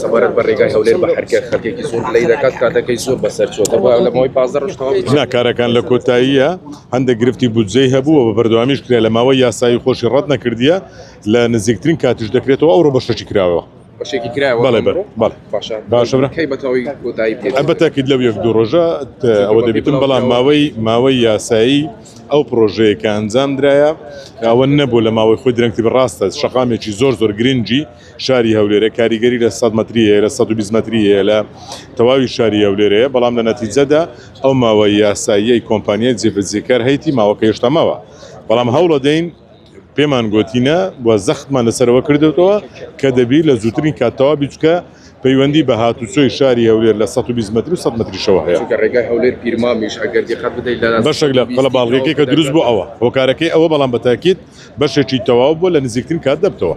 سەبارەت بە ڕێگای هەولێر بە حەرکە خەلکێکی زۆر گلەیی دەکات کاتەکەی زۆر بەسەر چووە دەبوایە لە ماوەی 15 ڕۆژ تەواو بکرێت. نا کارەکان لە کۆتاییە هەندێک گرفتی بودجەی هەبوو و بە بەردەوامیش کرا لە ماوەی یاسایی خۆشی ڕەت نەکردیە لە نزیکترین کاتیش دەکرێتەوە ئەوڕۆ بەشەکی کراوە. بەشێکی کرایەوە بەڵێ بەڵێ بەڵێ باشە باشە برا. کەی بە تەواوی کۆتایی پێ بە تاکید لەو یەک دوو ڕۆژە ئەوە دەبیتن بەڵام ماوەی ماوەی یاسایی ئەو پرۆژەیە کە ئەنجام درایە ئەوە نەبوو لە ماوەی خۆی درەنگتر بە ڕاستە شەقامێکی زۆر زۆر گرنگی شاری هەولێرە کاریگەری لە 100 مەتری هەیە لە 120 مەتری هەیە لە تەواوی شاری هەولێرەیە بەڵام لە نەتیجەدا ئەو ماوە یاساییەی کۆمپانیای جێبەجێکار هەیتی ماوەکە هێشتا ماوە بەڵام هەوڵەدەین پێمان گۆتینە و زەختمان لەسەرەوە کردێتەوە کە دەبی لە زووترین کات تەواو بی چونکە پەیوەندی بە هاتوچۆی شاری هەولێر لە 120 مەتری و 100 مەتریشەوە هەیە. چونکە ڕێگای هەولێر پیرمامیش ئەگەر دیقەت بدەیت لە بەشێک لە قەڵەباڵغیەکەی کە دروست بوو ئەوە هۆکارەکەی ئەوە بەڵام بە تاکید بەشێکی تەواو بووە لە نزیکترین کات دەبتەوە.